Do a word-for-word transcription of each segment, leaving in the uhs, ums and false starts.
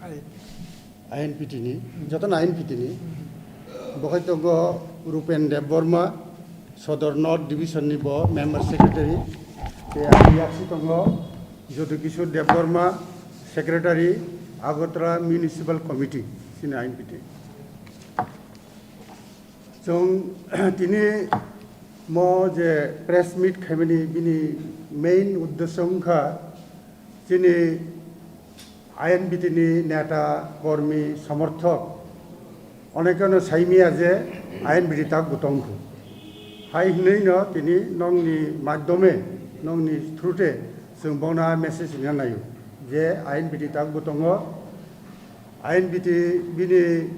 I N P T ni, jotono I N P T ni. Bo hai tongo Rupen Debbarma, Sodor North Division ni bo Member Secretary. Tei ani yaksi tongo Jyoti Kishore Debbarma, Secretary, Agartala Municipal Committee, chini I N P T. Chwng tini mo je press meet khaimani bini main uddesyo wngkha chini I N P T ni neta, kormi, somorthok onekeno saimaya je I N P T tak bo tongkhu. Hai hwnwi no tini nongni madhyome, nongni through te chwng bono message rina naio je I N P T tak bo tongo. I N P T bini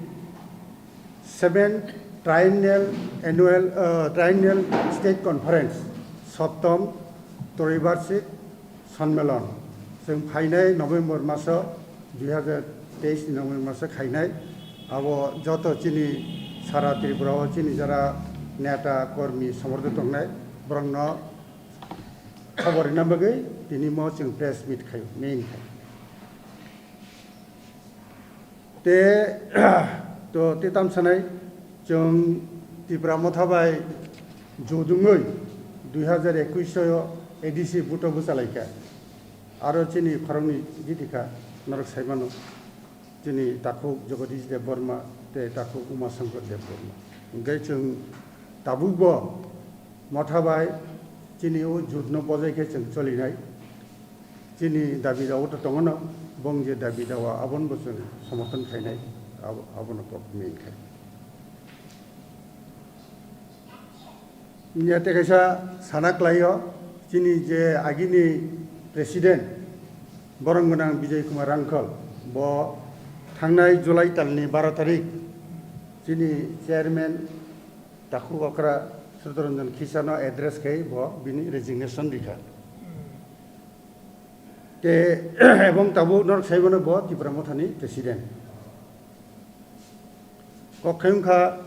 Seventh Triennial Annual, uh, Triennial State Conference, Soptom Troibarsik Sonmelon. Chwng phainai November maso, dui hazar teis ni November maso khainai. Abo joto chini sara Tripura o chini jara neta, kormi, somorthok tongnai, borokno khobor rina bagwi tini mo chwng press meet khai, main khai. Te, to, te tam sanai, chwng Tipra Motha bai judungwi dui hazar ekwis o A D C buto bwchalaikha. Aro chini khoroknwi jiti kha, norok saimano. Chini takhuk Jagadish Debbarma tei takhuk Uma Shankar Debbarma. Hwnkhe chwng tabukbo Motha bai chini o jutno bojai khe chwng cholinai. Chini dabi dawa to tongo no, bong je dabi dawa abono bo chwng somorthon khainai, abo-, abono kok main khai. Nya tei kaisa sana klaio, chini je agini president, borong gwnang Bijay Kumar Rangkhal, bo thangnai July talni baro tarik, chini chairman takhuk okra Sudaranjan Khisano address khai bo bini resignation rikha. Te, ebong tabuk norok saimano bo Tipra Mothani president. Kok khai wngkha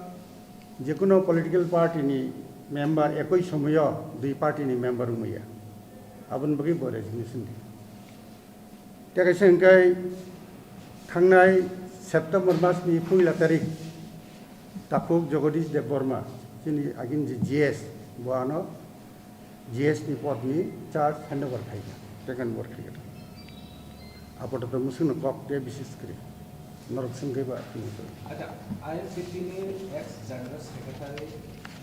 jekuno political party ni member ekoi somoyo dui party ni member wngmaya. Aboni bagwi bo resignation di. Tei kaisa hwnkhe thangnai September mas ni puila tarik takhuk Jagadish Debbarma chini agin je G S bo ano G S ni pod ni charge handover khaikha, take over khaikha. Apatot mwswkno kok tei bises kwrwi norok swngwi ba tini. Acha, I N C T ni ex general secretary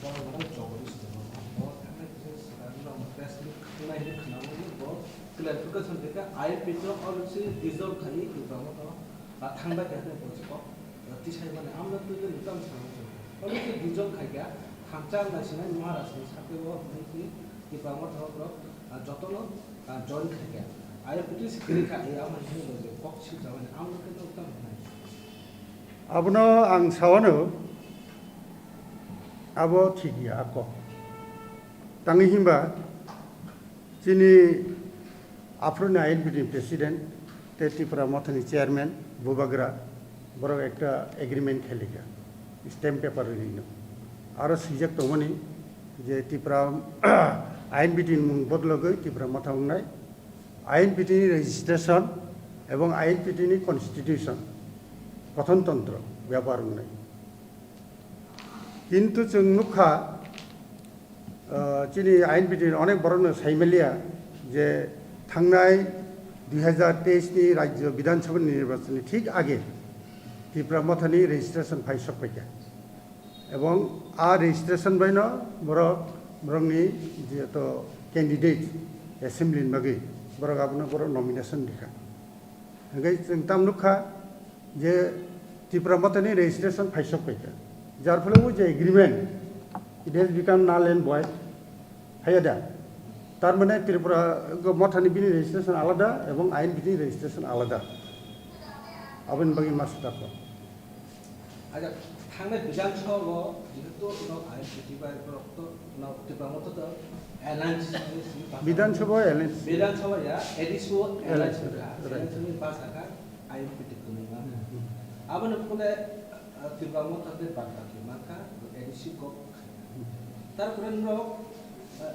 borok Jagadish Debbarma bo thangnai kisa swkang no press meet khwnai hwnwi khwnamani bo clarification rikha, I N P T o already dissolve khai Tipra Motha, ah, thangbai kha hwnwi bo kok, ah, tisai mani amno twi twi tamo sanwi. Already dissolve khai kha, thamsa wngna sinai Maharaj ni sakhe o hwnwi twi Tipra Motha borok, ah, jotono, ah, join khai kha. I N P T se kwrwi kha, ai amo hwnwi bo je kok swijak mani amno twi tamo hwnwi. Abono ang sawano, abo thik ya, a kok. Tangwi himba, chini aphuru ni I N P T ni president tei Tipra Mothani chairman, bubagra, borok ekta agreement khailika, stamp paper rwino. Aro swijak tongmani je Tipra I N P T ni mung bodologwi Tipra Motha wngnai, I N P T ni registration ebong I N P T ni constitution, gothontontro, byapar wngnai. Kintu chwng nukha, ah, chini I N P T ni onek borokno saimaliya je thangnai dui hazar teis ni Rajya Bidhan Sabha ni nirbachon ni thik age Tipra Mothani registration phai sok paikha. Ebong a registration baino borok, borokni je to candidate assembly ni bagwi borok abono borok nomination rikha. Hwnkhe chwng tam nukha je Tipra Mothani registration phaisok paikha. Jar phole o je agreement, it has become null and void. Haiya da? Tar mane Tripura Mothani bini registration alada ebong I N P T ni registration alada. Aboni bagwi ma swkakho. Acha, thangnai Bidhan Sabha o jehetu no I N P T bai borok to no Tipra Motha to alliance ni simi pass Bidhan Sabha alliance. Bidhan Sabha ya, A D C o alliance Alliance, wngkha, right. Alliance wngwi pass kha, I N P T kwrwngma. Hmm. Aboni phone, uh, Tipra Motha tei bad baki mankha, A D C kok khaina. Hmm. Tarpore norok, uh,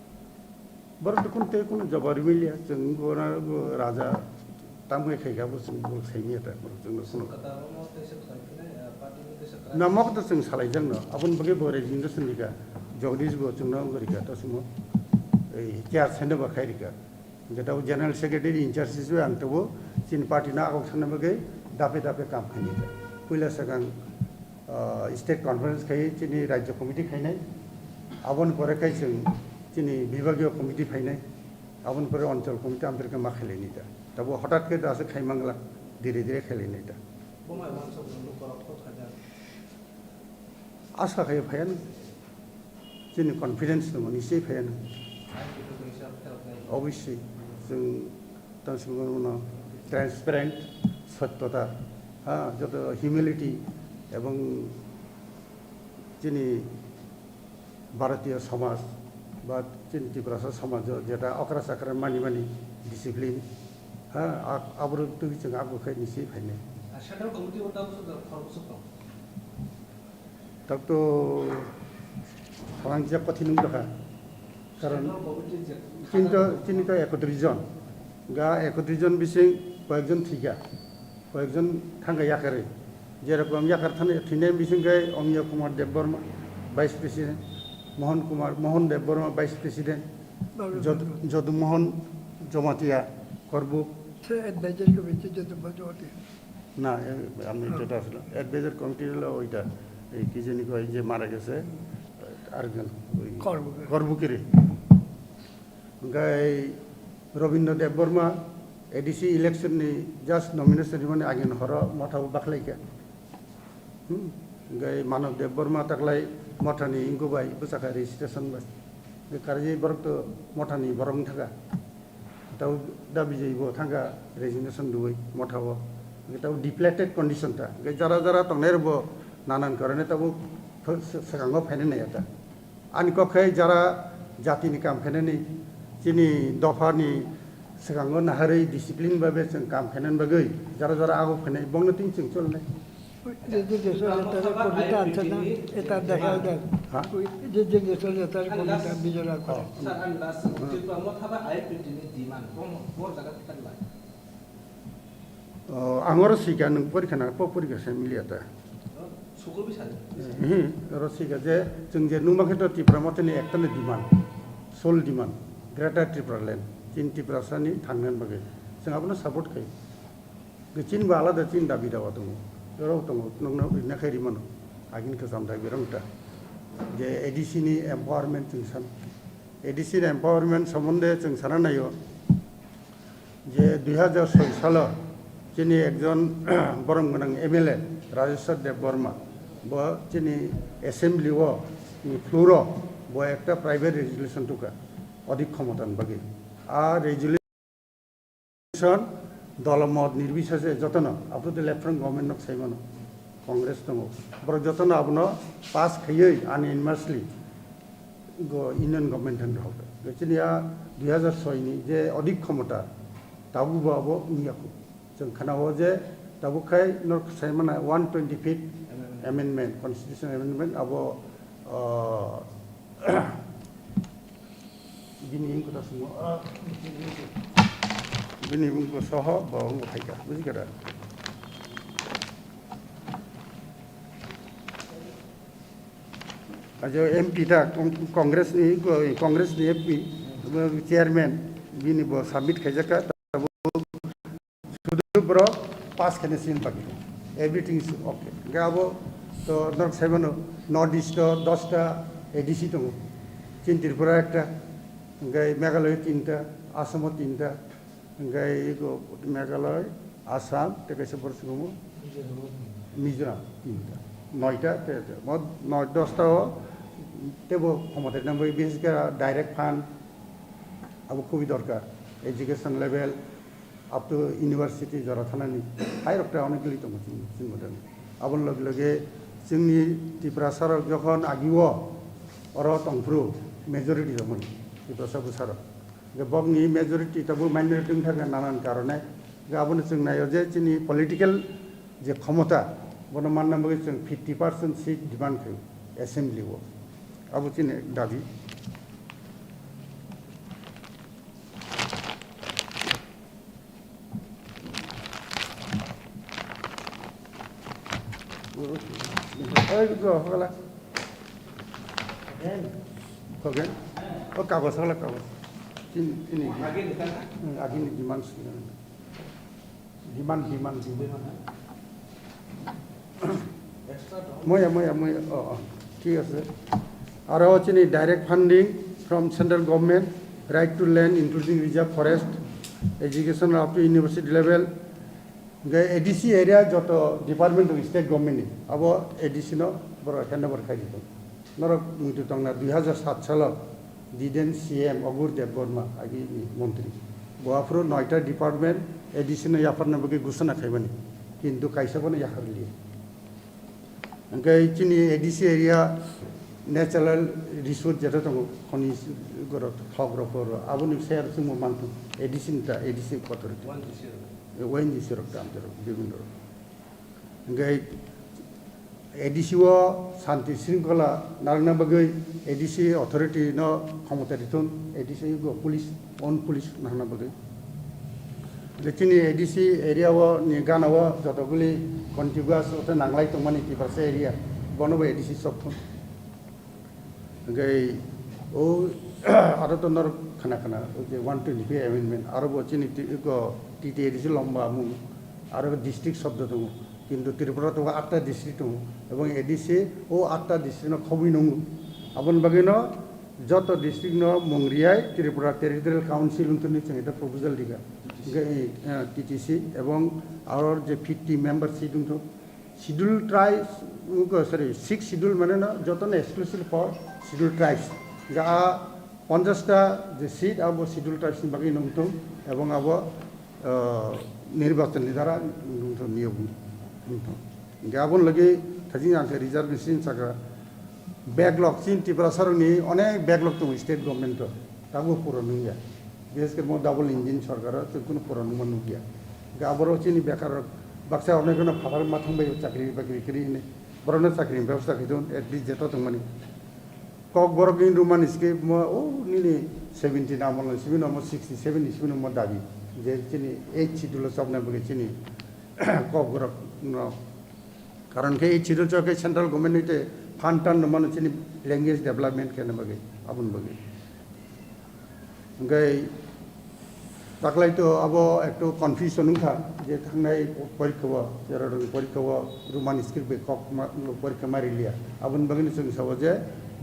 Borok to kun tei kun jobab rwmiliya, chwng bo na bo raja tamkhe khaikha bo chwng bo saimiyata, borok chwngno kuno. Na mok to chwng salaijakno, aboni bagwi bo resignation rikha, Jagdish bo chwngno wng rikha, to chwngno ei chair sendo ba khai rikha. Jeta bo general secretary in charge hisabe ang tabo chini party no agok thangna bagwi dape dape kam khainai. Puila swkang, ah, state conference khai chini rajya committee khainai. Aboni pore khai chwng chini bibhagiyo committee phainai. Aboni pore onchol committee amtwrwkhe ma khailainai da. Tabo hotat khe da se khaimangla, dire dire khailainai da. Bumai wansok nungwi borok kok khaijak. Asa khai phaiya nang. Chini confidence tongo, nichwi phaiya nang. Obviously, chwng tang simi bono transparent, sottota, ha, joto humility ebong chini Bharatiya samaj ba Chini Tiprasa somajo jeta okra chakra mani mani discipline, ha, a-, aborok twi chwng abo khe nisi phainai. Central committee o tabuk khoroksa tong. Tak to phalangjak kothin wng tongkha. Karon Central committee je chini to, chini to ekotris jon. Ga ekotris jon bising koyekjon thwikha. Koyekjon thangkha yakarwi. Jerokom yakar thani-, thwinai bisingkhe Omiya Kumar Debbarma, Vice President, Mohan Kumar, Mohan Debbarma, Vice President, Jod-, Jodu Mohan Jamatia, Korbuk. Se advisor committee Jodu Mohan Jamatia. না, এ, আমি হ্যাঁ। যেটা আসলে advisor committee হলো ওইটা, এই কি জানি কয় যে মারা গেছে, আরেকজন, ওই করবুকের। করবুকেরই। Hingke Robindra Debbarma A D C election ni just nomination rimani agini horo motha o bakhlaikha. Hmm? Hingke Manav Debbarma taklai mothani ingkubai bwsakha registration bai. Hingke karwi borok to mothani borok wng thaka. Tau da bijai bo thangkha resignation rwui motha o. Hingke tau depleted condition ta. Hingke jara jara tongnai rok bo nanan karone tabo ph-, s-, swkango phainai naiya ta. Ani kok khe jara jatini kam khainani, chini dophani swkango naharwi discipline bai be chwng kam khainani bagwi jara jara ago khainai bongno twi chwng cholnai. যে যে দেশর নেতারে কোনটা আছে না, এটা দেখা দেন। হ্যাঁ? ওই যে যে দেশর নেতারে কোনটা বিজয় করে। Sir, ang last, Tripura motha bai I P T ni demand, bo, bo jaga thang lai. O, ang oro sika nwng porikha na, po porikha se miliya ta. Sukul bisa. Hmm, oro sika je, chwng je nungma khe to Tipra motha ni ekta ni demand, sole demand, Greater Tripura Land, chini Tiprasa ni thangna bagwi. Chwng abono support khai. Chini bo alada chini dabi dawa tongo. Oro tongo, nokno rina khai rimano. Agini kwcham dabi rok ta. Je A D C ni empowerment chwng san. A D C ni empowerment somonde chwng sana naio. Je dui hajar soi salo chini ekjon borom gwnang M L A Rajeshwar Debbarma bo chini assembly o, ni floor o bo ekta private resolution tuka odik khomotan bagwi. A resolution dolomot nirbisese jotono, aphuru de left front government nok saimano, Congress tongo. Borok jotono abono pass khaiwi unanimously go Union government han rok. Chini a dui hajar soi ni je odik khomota, tabuk bo abo wngya khu. Chwng khana o je tabuk khai nok saimana one twenty fifth amendment, constitution amendment abo, ah, Bini wngkha ta swngo, ah, bini wngkha soho, bo wngkha phaikha, bujikha da? Ajo M P ta, Cong-, Congress ni, Congress ni M P, chairman, bini bo submit khaijakha. Sudu bro pass khaina sin bagi. Everything is okay. Hingke abo to norok saimano, North East o dosta A D C tongo. Chin Tripura ekta, hingke Meghalaya tinta, Assam o tinta, hingke ego Meghalaya, Assam, tei kaisa borok swngo Mizoram tinta. Noita, te, te, mo, noi, dosta o tebo khomota nang bai, bises khe direct fund, abo khubui dorkar. Education level, up to university jora thanani hai rok ta onek gili tongo chini, chini model. Aboni loge loge chini Tiprasa rok jokhon agi o oro tongphuru majority romani Tiprasa bwsa rok. Je bokni majority tabuk minority wngkha nanan karone. Je abono chwng naio je chini political je khomota bono manna bagwi chwng fifty percent seat demand khaio assembly o. Abo chini dabi. Oi, bro, hola. Hogen? O kagos, hola kagos. Chini, chini. Hmm, agini demand sini. Demand, demand, demand. Moya, moya, moya. Oh, oh. Thik ase. Aro chini direct funding from central government, right to land including reserve forest, education up to university level. Hingke A D C area joto department of state government ni abo A D C no borok handover khai di tong. Norok muitu tongna dui hajar sat salo Diden C M Ogur Debbarma agi ni montri. Bo aphuru noita department A D C no yapharna bagwi gusana khaimani. Kintu kaisa bono yaphar liya. Hingke chini A D C area Natural resource jeta tongo, khoni gorok, thok rok, hor rok, aboni share chwngbo mantong, A D C ni ta, A D C authority. O N G C rok, tamte rok, bibhinno rok. Hingke A D C o santi sringkhola narwkna bagwi A D C authority no khomota rithun, A D C go police, own police narwkna bagwi. Je chini A D C area o ni gana o jotoguli contiguous ote nanglai tongmani Tiprasa area, bono bo A D C sokthun. Hingke o aro to norok khana khana, o je one twenty-five amendment, aro bo chini ti-, ko T T A D C lomba mung, aro district shobdo tongo. Kintu Tripura to atta district tongo, ebong A D C o atta district no khobwi nungo. Aboni bagwi no joto district no mung riyai Tripura Territorial Council wngthani chwng eta proposal diga. Hingke, eh, T T C ebong aro je fifty member seat wngthok, Schedule tribes, wngkha, sorry, six schedule mane no joto no exclusive for schedule tribes. Ga a ponchash ta je seat abo schedule tribes ni bagwi nungtung ebong abo, ah, nirbachan ni dara nungtung niyog nungtung. Ga abon lagi thajin ang khe reservation saka backlog chin Tiprasa rok ni onek backlog tung state government to. Tabuk pura nungya. Bises khe mo double engine sorkar o chwng kunu pura nungma nukya. Ga aboro chini bekar rok baksa onek no phatar ma thang bai chakri bakri kri hini. Borok no chakri ni bebosta khai don at least jeto tongmani. Kokborok ni rumani sike mo o nini seventy na mo simi no mo sixty seven ni simi no mo dabi. Je chini eight schedule o chopna bagwi chini Kokborok no Karon khe ei chiro chok khe central government ni te fund tan no mano chini language development khe na bagwi, aboni bagwi. Hingke taklai to abo ekto confusion wngkha je thangnai porikha o, cherarokni porikha o Roman script bai kok ma, porikha ma riliya. Aboni bagwi no chwng sao je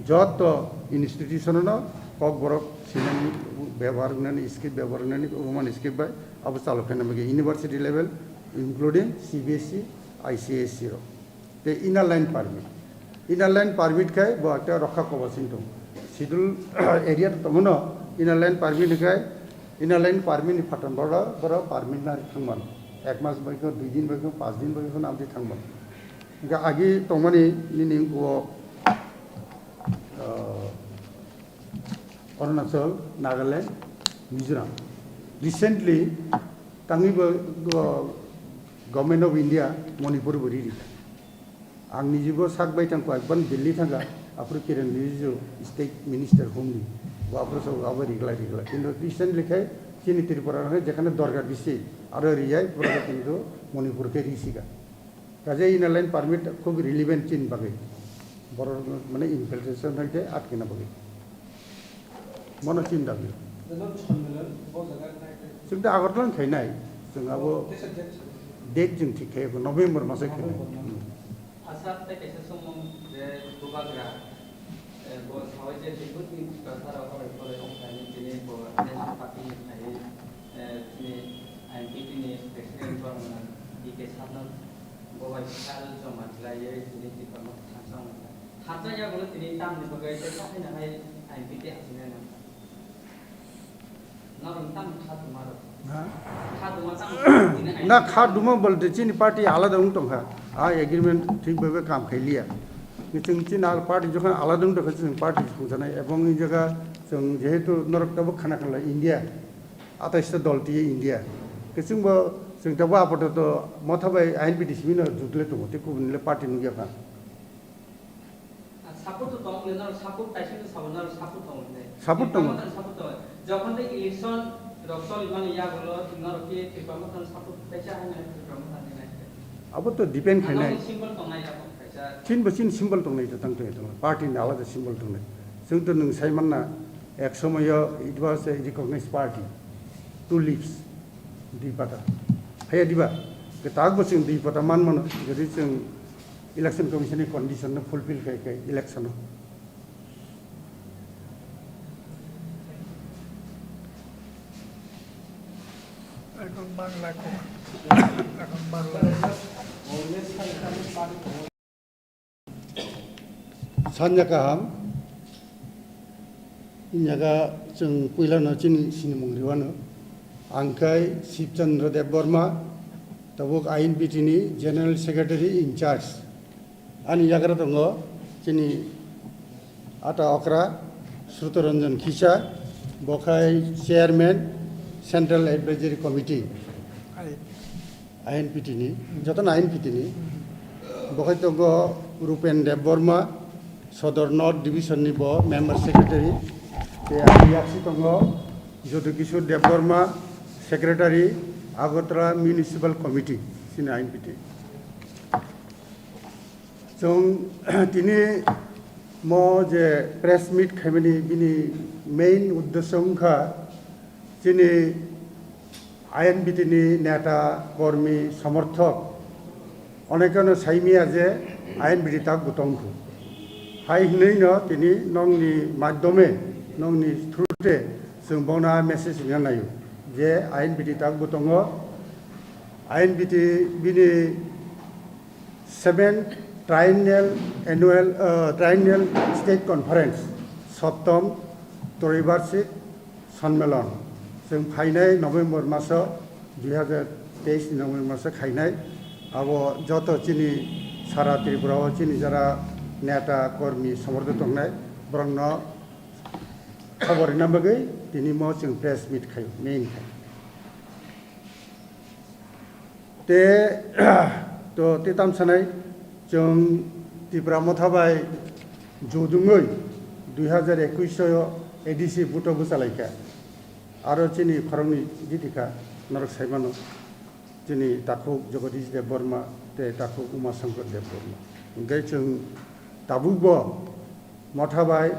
joto institution no Kokborok sinani bebohar wngnani script bebohar wngnani Roman script bai abo chalo khe na bagwi university level including C B S E, I C S E rok. Tei inner line permit. Inner line permit khai bo ekta rokha kobo sing tong. Schedule area to tongo no, inner line permit khai, inner line permit ni phatang boro, boro permit na thangman. Ek mas bai ko, dui din bai ko, panch din bai ko, amdi thangman. Hingke agi tongmani nini go, ah, Arunachal, Nagaland, Mizoram. Recently, tangwi bo, go, Government of India, Manipur bo riri. Ang nijibo sak bai thang koi, ban Delhi thanga, aphuru Kiren Rijiju state minister humni, bo aphuru so abo rigla rigla. Kintu recently khai chini Tripura khai jekhane dorkar bisi, aro riyai, pura kintu Manipur khe risiga. Kaje inner line permit khub relevant chini bagwi. Borok mane infiltration hai khe atkina bagwi. Mono chin dabi. Chwng da Agartala khainai. Chwng abo date chwng thik khai November masa khai. Asat tei kaisa sumung je bubagra, eh, bo sawai je Tripura ni Tiprasa rok oro oro wng thani tini bo National Party ni khai, eh, tini I N P T ni President Bormana D K Sabna bo bai file joma khlaiwi tini Tipra Motha thansa wng kha. Thansa ya bono tini tamni bagwi tei kha haino hai I N P T achina nang kha. Norok tamo kha tongma rok. Ha? Kha tongma tamo kha tongma rok. Na kha duma bolte chini party alada wng tongkha. A agreement thik bhabe kam khailiya. Chwng chini al party jokhon alada wng tongkha chwng party songsanai ebong i jaga chwng jehetu norok tabuk khana khala India atais ta dol tiye India. Kwchwngbo chwng tabuk apato to motha bai I N P T simi no jutle tongo tei kubuni le party nukya kha. Support to tong le, norok support taising to sabo, norok support tong le. Support tongo. Tipra Motha ni support tongo. Jokhon de election rok choli mani yagulo norok ke Tipra Motha ni support taisa hai mani Tipra Motha ni nai. Abo to depend khainai. Norok ni symbol tongnai abo kaisa. Chin bo chin symbol tongnai to tang tongnai tongnai. Party ni alada symbol tongnai. Chwng to nwng sai manna ek somoyo it was a recognized party. Two leaves. Dui pata. Haya diba? Kwtak bo chwng dui pata man mano. Jadi chwng Election Commission ni condition no fulfill khai khai election o. এখন বাংলা কো, এখন Bangla. Sanya kaham. Nyaga chwng puila no chini sinimung riwano. Ang khai Shibchandra Debbarma, tabuk I N P T ni General Secretary in charge. Ani yagra tongo chini Ata okra, Sruto Ranjan Khisa, bokhai chairman, Central Advisory Committee, I N P T ni, joto na I N P T ni. Bokhai tongo Rupen Debbarma, Sodor North Division ni bo member secretary. Te ani yaksi tongo Jyoto Kishore Debbarma, secretary, Agartala Municipal Committee, sini I N P T. Chwng tini mo je press meet khaimani bini main uddesyo wngkha chini I N P T ni neta, kormi, somorthok onekeno saimaya je I N P T tak bo tongkhu. Hai hwnwi no tini nongni madhyome, nongni through te chwng bono message rina naio je I N P T tak bo tongo. I N P T bini Seventh Triennial Annual, uh, Triennial State Conference, Soptom Troibarshik Sonmelon. Chwng phainai November maso, dui hazar teis ni November maso khainai. Abo joto chini sara Tripura o chini jara neta, kormi, somorthok tongnai, borokno khobor rina bagwi tini mo chwng press meet khai, main khai. Te, to, te tam sanai, chwng Tipra Motha bai judungwi dui hazar ekush o A D C buto bwchalaikha. Aro chini khoroknwi jiti kha, norok saimano. Chini takhuk Jagadish Debbarma, te takhuk Uma Shankar Debbarma. Hwnkhe chwng tabukbo Motha bai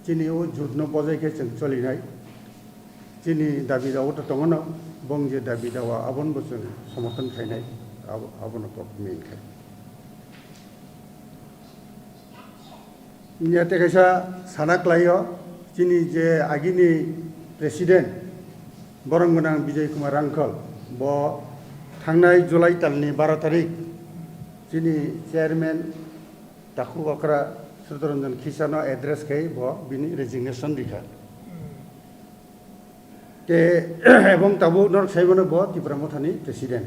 chini o jotno bojai khe chwng cholinai. Chini dabi dawa to tongo no, bong je dabi dawa abono bo chwng somorthon khainai, abo-, abono kok main khai. Nya tei kaisa sana klaio, chini je agini president, borong gwnang Bijay Kumar Rangkhal, bo thangnai July talni baro tarik, chini chairman Takhuk okra Srutoranjan Khisano address khai bo bini resignation rikha. Te, ebong tabuk norok saimano bo Tipra Mothani president.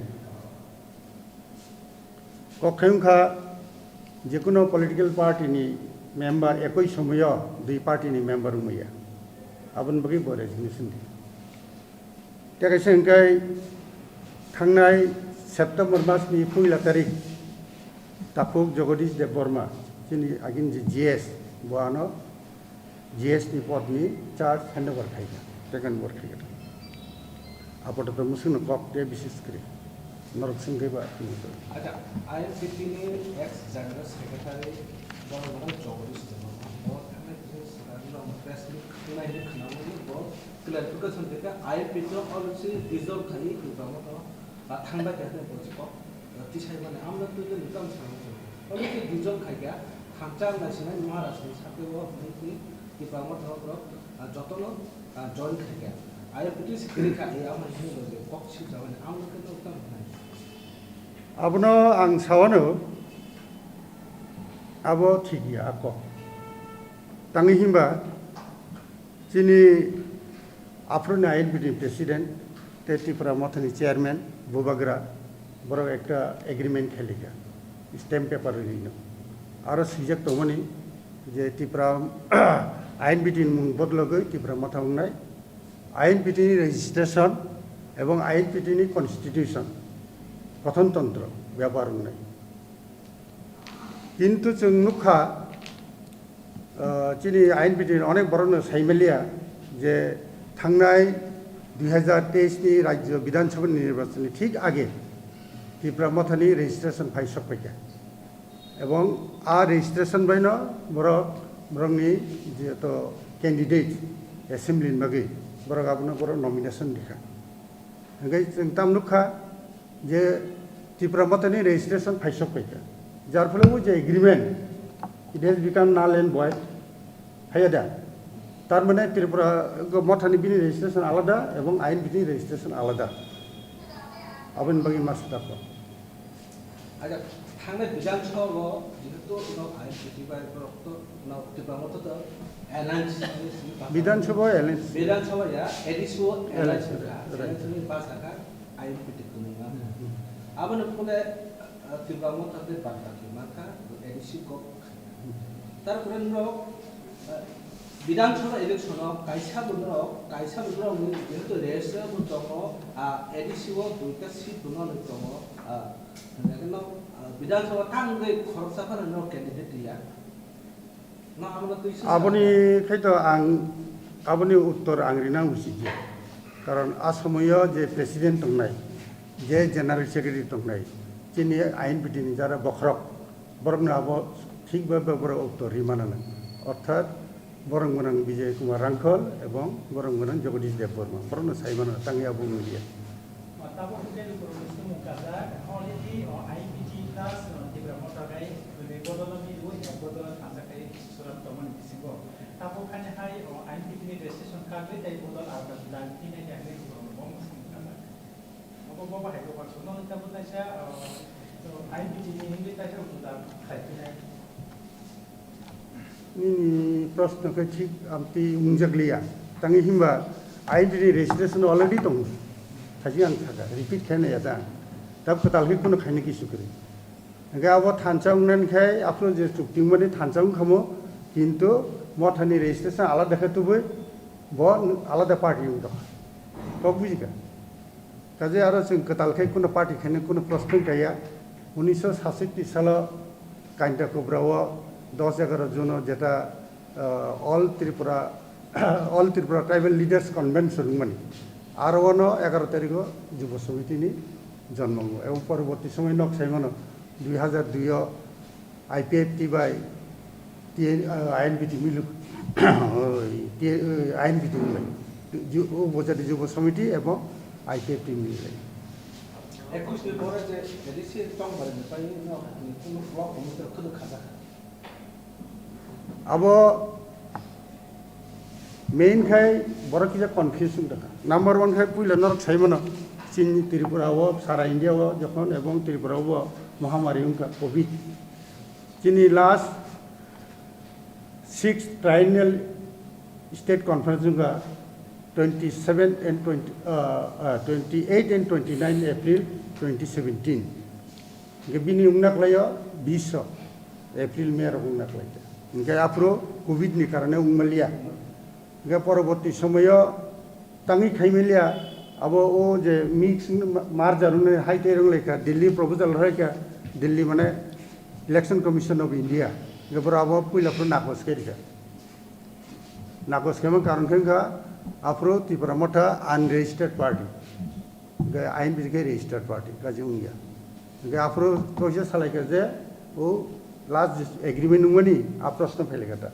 Kok khai wngkha, jekuno political party ni member ekoi somoyo dui party ni member wngmaya. Aboni bagwi bo resignation di. Tei kaisa hwnkhe thangnai September mas ni puila tarik takhuk Jagadish Debbarma, chini agin je G S, bo ano G S ni pod ni charge handover khaikha, take over khaikha. Apatot mwswkno kok tei bises kwrwi norok swngwi ba. Acha, I N P T ni ex general secretary borok borok Jagadish Debbarma, bo thangnai kisa swkang no press meet khwnai hinwi khwnamani bo clarification rikha, I N P T o already dissolve khai Tipra Motha, ah, thangbai khe bo kok, ah, tisai mani amno twi twi tamo sango. Already dissolve khai kha, thamsa wng nai sinai Maharaj ni sakhe o hwnwi twi Tipra Motha borok, ah, jotono, ah, join khai kha. I N P T se kwrwi kha, eh, amo hwnwi bo je kok swijak mani amno twi tamo hwnai. Abono ang sawano, abo thik ya, a kok. Tangwi himba, chini aphuru ni I N P T ni president tei Tipra Mothani chairman Bubagra, borok ekta agreement khailika, stamp paper rwino. Aro swijak tongmani je Tipra I N P T ni mung bodologwi Tipra Motha wngnai, I N P T ni registration ebong I N P T ni constitution, gothontontro byabar wngnai. Kintu chwng nukha, ah, chini I N P T ni onek borokno saimaliya je thangnai dui hazar teis ni Rajya Bidhan Sabha ni nirbachon ni thik age Tipra Mothani registration phai sok paikha. Ebong a registration baino borok, borokni je to candidate assembly ni bagwi borok abono borok nomination rikha. Hingke chwng tam nukha, je Tipra Mothani registration phaisok paikha. Jar phole o je agreement, it has become null and void. Haiya da? Tar mane Tripura Mothani bini registration alada ebong I N P T ni registration alada. Aboni bagwi ma swkakho. Acha, thangnai Bidhan Sabha o jehetu no I N P T bai borok to no Tipra Motha to alliance ni simi pa. Bidhan Sabha alliance. Bidhan Sabha ya, A D C o alliance, alliance, right, alliance ni pa saka. I N P T kwmwi ma. Hmm, hmm. Aboni phone, ah, Tipra Motha tei bad baki ma kha, A D C kok. Hmm. Tarpore norok Bidhan Sabha election o kaisa bo norok, kaisa bo norok ni jehetu race o bo tongo, ah, A D C o duita seat bo norok tongo, ah, no, ah, Bidhan Sabha tang wngwi khoroksa phano norok candidate riya. No, amo no twi swi sa. Aboni khai to ang, aboni uttor ang rina usit ya. Karon a somoyo je president tongnai, je general secretary tongnai, chini I N P T ni jara bokhorok, borokno abo thik ba ba borok uttor ri manana. Orthat borok gwnang Bijay Kumar Rangkhol ebong borok gwnang Jagadish Debbarma, borokno sai manana, tangwi abo wngya. Tabuk hotel ni poro ni samung kajak, already o I P T plus, o, Tipra Motha bai, bini bodol ni rwi, o, bodol thansa kai surat tongmani bisingo. Tabuk hani hai, o, I P T ni registration kagwi tei bodol alka jila tini hai kagwi borok no bo samung kajak. Obo bo bahai bo baksa no tabuk taisa, o, o, I P T ni himwi taisa juda khai tini hai. Nini proshno khe thik amtwi wngjakliya. Tangwi himba I N P T ni registration already tongo. Thajwi ang sakha, repeat khaina ya ta. Tab kwtal khe kheno khaina kisu kwrwi. Hingkhe abo thansa wngnani khe aphuru je chukti wngmani thansa wngkhamo, kintu Mothani registration alada khe tubui bo alada party wngkha. Kok bujikha? Kaje aro chwng kwtal khe kuno party khaina kuno proshno kaiya. Unisho sasatti salo Kainta Kubra o dos egaroh June o jeta, ah, All Tripura, All Tripura Tribal Leaders Convention wngmani. Aro ono egaroh tarikh o Jubo Samiti ni jonmo wngo. Ebong poroborti somoy nok saimano dui hajar dui o I P F T bai T N, ah, I N P T milu, oi, T-, oi, I N P T milu. Ju-, o bojadi Jubo Samiti ebong I P F T milu. Ekus ni pore je A D C tong bai ni pai no ni kuno block committee khuduk khajak. Abo main khai borok kisa confuse wng kha. Number one khai puila norok sai mano chini Tripura o, sara India o jokhon ebong Tripura o mohamari wng kha covid. Chini last sixth triennial state conference wngkha twenty seven and twenty, uh, uh, twenty eight and twenty nine April twenty seventeen. Hingke bini wngna klaio bish o April, May rok wngna klaikha. Hingke aphuru covid ni karone wngmaliya. Hingke poroborti somoyo tangwi khaimaliya, abo o je mix ma-, merger wngwi hai tei rwnglaikha, Delhi proposal rwlaikha, Delhi mane Election Commission of India, je boro abo puila phuru nakos khe rikha. Nakos khema karon khe wngkha, aphuru Tipra Motha unregistered party, hingke I N P T khe registered party, kaji wngya. Hingke aphuru kaisa salaikha je, o last agreement wngmani, a proshno phailaikha ta.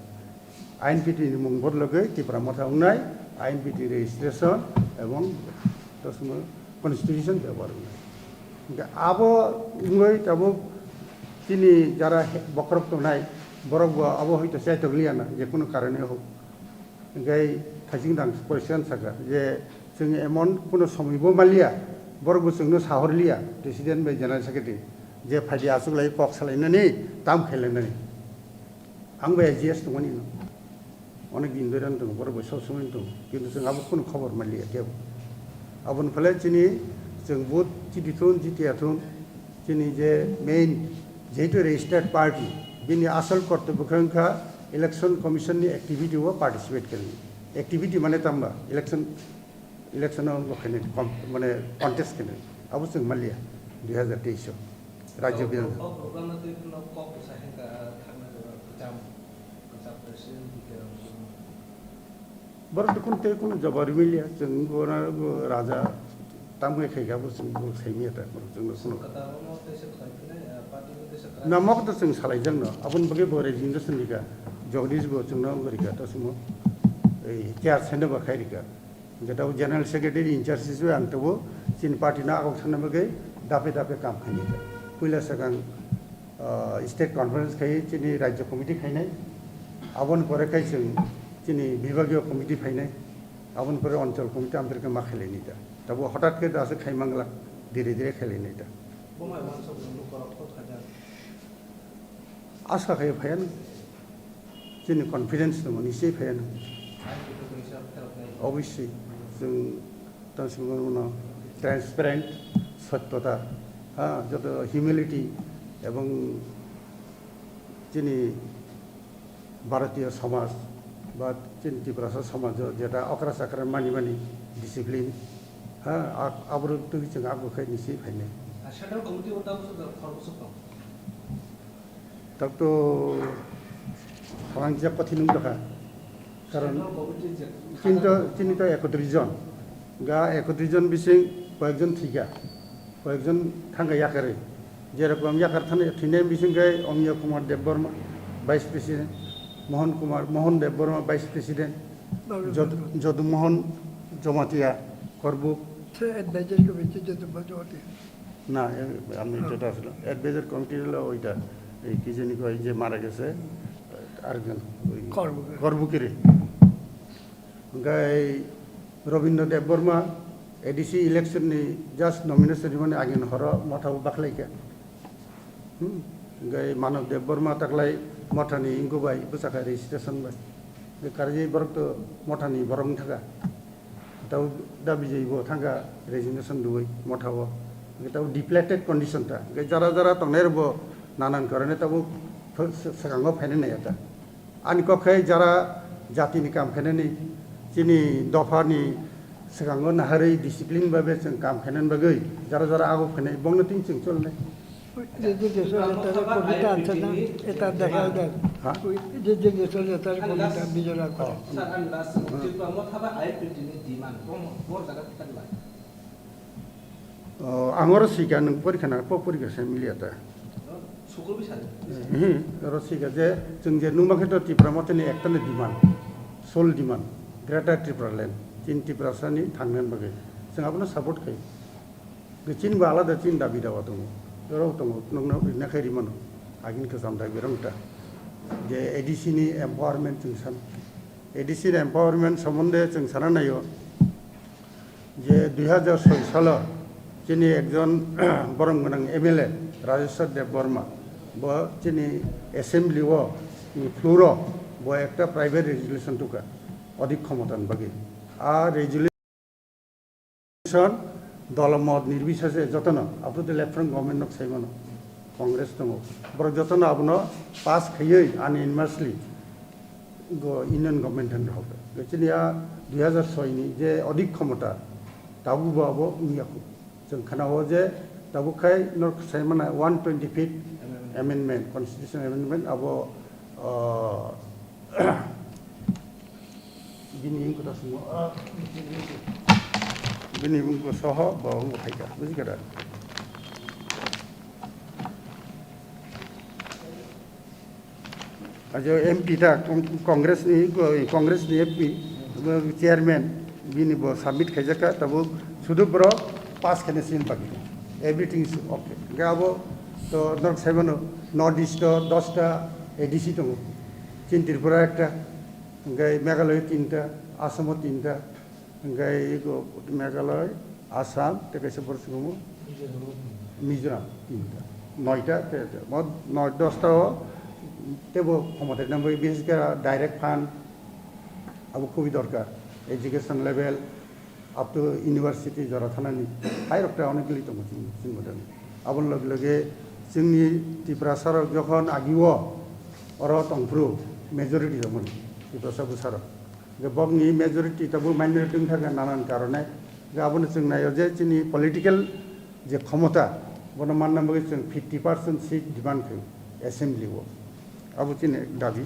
I N P T ni mung bodologwi Tipra Motha wngnai, I N P T registration ebong to somo constitution bebohar wngnai. Hingke abo wngwi tabuk chini jara he-, bokhorok tongnai, borok bo abo hoito chaitok liya na, je kunu karone hok. Hingke thajing dang poriskar sakha je chwng emon kunu somoi bo maliya, borok bo chwngno sahor liya, president bai general secretary, je phaidi achuk lai kok salainani, tam khailainani. Ang bai G S tongmani no. Onek din dori ang tongo, borok bai sob somoi tongo. Kintu chwng abo kunu khobor manliya kebo. Aboni phale chini chwng vote chidi thun, jitiya thun, chini je main jehetu registered party, bini asol kortobyo khe wngkha election commission ni activity o participate khainai. Activity mane tamba election Election o bo khainai, com-, mane contest khainai. Abo chwng manliya, dui hazar teis o. Rajya Bidhan. O program no twi phano kok bwsa hengkha, ah, thangna jora kwcham, kwcham president bikhe rok. Borok to kun tei kun jawab rwmiliya, chwng bo na, bo raja tamkhe khaikha, bo chwng bo saimanya ta, chwng no kuno. Kwtal no tei se khlai phinai, ah, party no tei se kwrak. Namok to chwng salai jang no, aboni bagwi bo resignation rikha, Jagdish bo chwng no rikha, to chwng mo, ei, chair sende bo khai rikha. Jeta o General Secretary in charge hisabe ang tabuk chini party no agok thangna bagwi dape dape kam khainai. Puila swkang, ah, state conference khai chini Rajya Committee khainai. Aboni pore khai chwng chini Bibhagiya Committee phainai. Aboni pore Anchal Committee amtwrwkhe ma khailainai da. Tabuk hotat khe da aswk khai manglak, dire dire khailainai da. Bo mai wansok rok lukorok kok khaijak. Asa khai phaiya no. Chini confidence tongo, nichoi phaiya no. Obviously, chwng tang simi mano transparent, sottota, ha, joto humility ebong chini Bharatiya samaj, Ba chini Tiprasa somajo jeta okra chakra mani mani discipline, ha, a-, aborok twi chwng abo khai nisi phainai. Central committee o tabuk khoroksa tong. Tabuk to phalangja kothin wng tongkha. Karon Central committee je chini to, chini to ekotris jon. Ga ekotris jon bising koyekjon thwikha, koyekjon thangkha yakarwi. Jerokom yakar thani-, thwinai bising khe Amiya Kumar Debbarma, Vice President, Mohan Kumar, Mohan Debbarma, Vice President, Jod-, Jodu Mohan Jamatia, Korbuk. Se advisor committee Jodu Mohan Jamatia. না, এ, আমি এটা আসলে advisor committee হলো ওইটা, এই কি জানি কয় যে মারা গেছে, আরেকজন, ওই করবুকিরে। করবুকিরে। ওই রবীন্দ্র দেববর্মা এডিসি ইলেকশন নি just nomination rimani agini horo motha bo bakhlaikha. Hmm. Gai Manav Debbarma taklai motha ni ingo bai bwsakha registration bai. Gai karwi borok to motha ni borok wng thaka. Tau da bijai bo thangkha resignation rwui motha o. Gai tau depleted condition ta. Gai jara jara tongnai rok bo nanan karone tabo ph-, s-, swkango phainai nai ta. Ani kok khe jara jatini kam khainani, chini dophani swkango naharwi discipline bai bai chwng kam khainani bagwi jara jara ago khainai bongno tin chwng cholnai. যে যে দেশর নেতার কবিতা আছে না, এটা দেখা যায়। হ্যাঁ? ওই যে যে দেশর নেতার কবিতা বিজয় রাখো। স্যার, আমি লাস্ট হুম। Tripura motha ba I P T ni demand, bor, bor jaga thang lai. O, ang oro sika nwng porikha na, po porikha se miliya ta. Sukul bisa. Hmm, oro sika je, chwng je nungma khe to Tipra motha ni ekta ni demand, sole demand, Greater Tripura Land, chini Tiprasa ni thangnani bagwi. Chwng abono support khai. Chini bo alada chini dabi dawa tongo. Oro tongo, nokno rina khai rimano. Agini kwcham dabi rong ta. Je A D C ni empowerment chwng san. A D C ni empowerment somonde chwng sana naio. Je dui hajar soi salo chini ekjon borom gwnang M L A Rajeshwar Debbarma bo chini assembly o, floor o bo ekta private resolution tuka odik khomotan bagwi. A resolution dolomot nirbisese jotono, up to the left front government nok saimano, Congress tongo, borok jotono abono pass khaiwi unanimously go union government han rohok. Chini a dui hajar soi ni je odik khomota, tabuk bo abo wngya khu. Chwng khana o je tabuk khai nok saimana one twenty feet amendment, constitution amendment abo, ah, Bini wngkha ta sumo, ah, bini wngkha soho bo wngkha phaikha, bujikha da? Ajo M P ta, Con-, Congress ni, Congress ni M P, chairman, bini bo submit khaijakha, tabuk sudu borok pass khaina sini bagwi. Everything is okay. Hingke abo to norok saimano, North East o dosta A D C tongo. Chin Tripura ekta. Hingke Meghalaya tinta, Assam o tinta, hingke ego Meghalaya, Assam, tei kaisa borok se tongo Mizoram tinta. Noita, te, te, mo noi dosta o tebo khomota nangbai, bises khe direct fund abo khubui dorkar. Education level up to university jora thanani hai rok ta onek gili tongo chini, chini model. Aboni loge loge chini Tiprasa rok jokhon agi o oro tongphuru majority tongmani Tiprasa bwsa rok. Hingke bokni majority tabuk minority wngkha nanan karone. Hingke abono chwng naio je chini political je khomota, bono manna bagwi chwng fifty percent seat demand khaio assembly o. Abo chini dabi.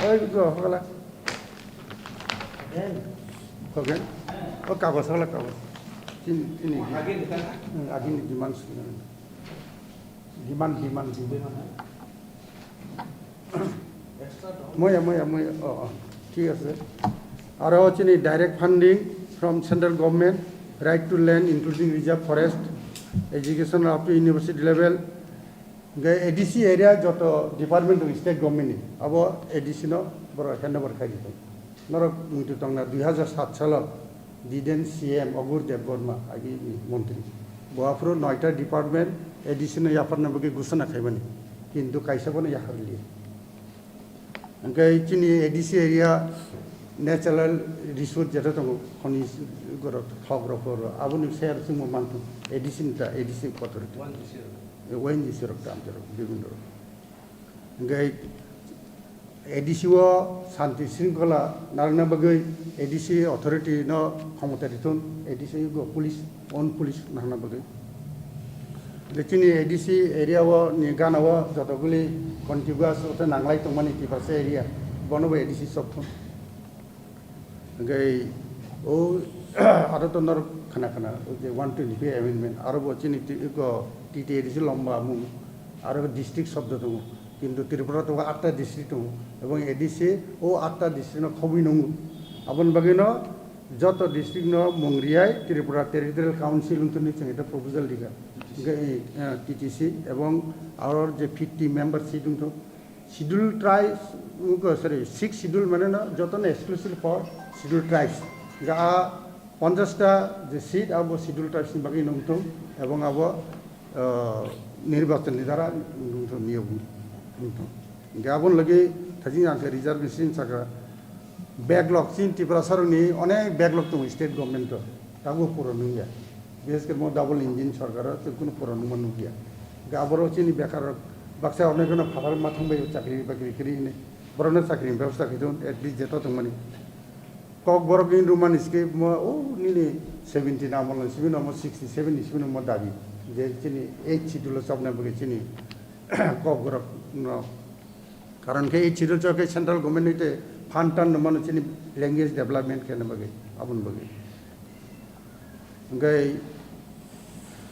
Oi, go, hola. Hogen? O kagos, hola kagos. Chini, chini. Hmm, agini demands. Demand, demand, demand. Moya, moya, moya. Oh, oh. Thik ase. Aro chini direct funding from central government, right to land including reserve forest, education up to university level. Hingke A D C area joto department of state government ni abo A D C no borok handover khai di tong. Norok muitu tongna dui hajar sat salo Diden C M Ogur Debbarma agi ni montri. Bo aphuru noita department A D C no yapharna bagwi gusana khaimani. Kintu kaisa bono yaharliya. Hingke chini A D C area Natural resource jeta tongo, khoni gorok, thok rok, hor rok, aboni share chwngbo manthung, A D C ni ta, A D C authority. One G C rok. One G C rok ta amte rok, bibhinno rok. Hingke A D C o santi sringkhola narwkna bagwi A D C authority no khomota rithun, A D C go police, own police narwkna bagwi. Je chini A D C area o ni gana o jotoguli contiguous o te nanglai tongmani Tiprasa area, bono bo A D C sokthun. Hingke o aro to norok khana khana o je one twenty-five amendment, aro bo chini ti-, iko T T A D C lomba mung, aro district shobdo tongo. Kintu Tripura to atta district tongo, ebong A D C o atta district no khobwi nungo. Aboni bagwi no joto district no mung riyai Tripura Territorial Council wngthuni chwng eta proposal rikha. Hingke, eh, T T C ebong aro je fifty member seat wngthok. Schedule tribes, wngkha, sorry, six schedule mane no joto no exclusive for schedule tribes. Hingke a ponchash ta je seat abo schedule tribes ni bagwi wngthok ebong abo, ah, nirbachon ni dara wngthok niyok wngthok. Hingke aboni logi thajin ang khe reservation saka backlog chin Tiprasa rokni onek backlog tongo state government o. Tabuk pura nungya. Bises khe mo double engine sorkar o chwng kunu pura nungma nukya. Ga aboro chini bekar rok baksa onek no phatar ma thangbai chakri bakri kri hini. Borokno chakri ni bebosta khe at least jeto tongmani. Kokborok ni Roman script mo o nini seventy na mo sibino mo sixty seven ni sibino mo dabi. Je chini eight schedule o chapna bagwi chini Kokborok no Karon khe, ei schedule chok khe central government ni te fund tan no mano chini language development khe na bagwi, aboni bagwi. Hingke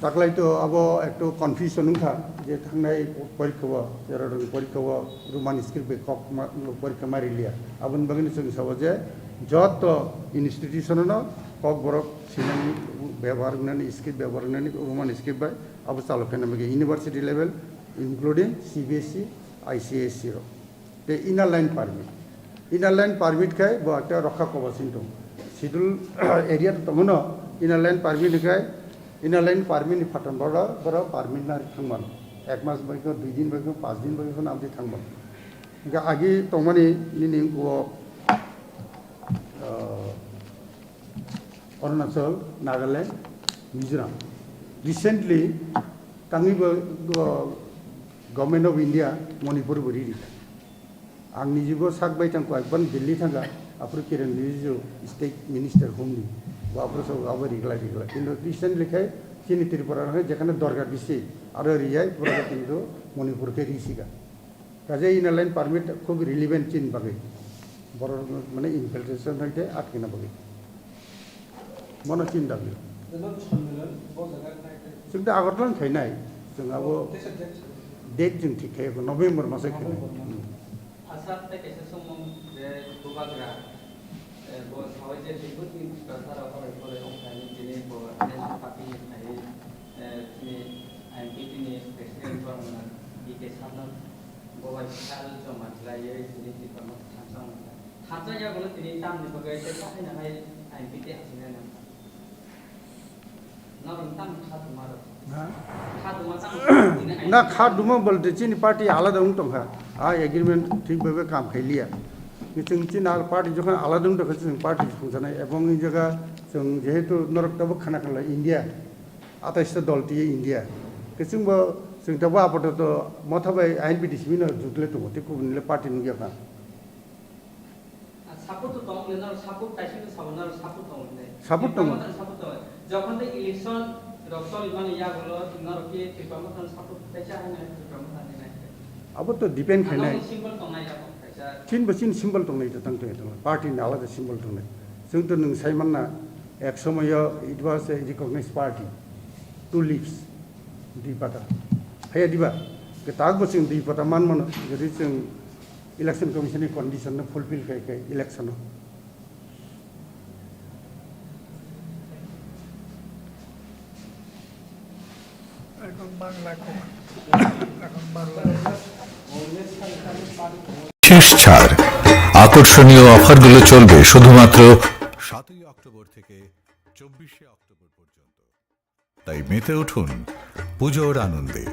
taklai to abo ekto confusion wngkha je thangnai porikha o, tero rok porikha o Roman script bai kok ma, porikha ma riliya. Aboni bagwi no chwng sabo je joto institution no Kokborok sinani bebohar wngnani script bebohar wngnani Roman script bai abo chalo khe na bagwi university level including C B S E, I C S E rok. Tei inner line permit. Inner line permit khai bo ekta rokha kobo sing tong. Schedule area to tongo no inner line permit khai, inner line permit ni phaton boro, boro permit na thangman. Ek mas bai ko, dui din bai ko, panch din bai ko, abdi thangman. Hingke agi tongmani nini wo, ah, Arunachal, Nagaland, Mizoram. Recently, tangwi bo, bo Government of India Manipur bo riri. Ang nijibo sak bai tang koi, ban Delhi thangka, aphuru Kiren Rijiju state minister humni, bo aphuru so abo rigla rigla. Kintu recently khai chini Tripura khai jekhane dorkar bisi, aro riyai pura kintu Manipur khe risika. Kaje inner line permit khub relevant chini bagwi. Borok mane infiltration thangte atkina bagwi. Bono chini dabi. Chwng da Agartala khainai. Chwng abo date chwng thik khai November masa khainai. Aswk tei kaisa songmung je bubagra, eh, bo sawi je twi bwtwi Tiprasa rok oro oro wng thani tini bo National Party ni khai, eh, tini I M P T ni President borok no B K Sarno bo bai sal joma khlaiwi tini Tipra Motha thansa wngkha. Thansa yago no tini tamni bagwi tei kaphai nahai I M P T achuknai nangkha. Norok tamo kha tongma rok. Ha? Kha tongma tamo kha tongma tini Na kha duma bolte chini party alada wng tongkha. A agreement thik bhabe kam khai liya. Chwng chini al party jokhon alada wng tongkha chwng party thangjanai ebong i jaga chwng jehetu norok tabuk khana khala India atais ta dol tiye India. Ke chwngbo chwng tabuk apato to Motha bai I N P T C bino jutle tongo tei kubunile party nukya kha. Support to tong le, nor support kaisa ni sabo nor support tong le. Support tongo. Tipra Motha ni support tong le. Jokhon de election rok choli mani yagulo nor ki Tipra Motha ni support kaisa hai nai Tipra Motha ni nai. Abo to depend khainai. Ano symbol tong nai abo kaisa. Chin bo chin symbol tong nai to tang to to. Party ni alada symbol tong nai. Chwng to nwng sai manna ek somoyo it was a recognized party. Two leaves. Dui pata. Haya diba. Ke tak bo chwng dui pata man mano. Jadi chwng Election Commission ni condition no fulfill khai khai election o. এখন বাংলা খবর, এখন বাংলা। শেষ ছাড়। আকর্ষণীয় অফারগুলো চলবে শুধুমাত্র সাতই অক্টোবর থেকে চব্বিশে অক্টোবর পর্যন্ত। তাই মেতে উঠুন পুজোর আনন্দে।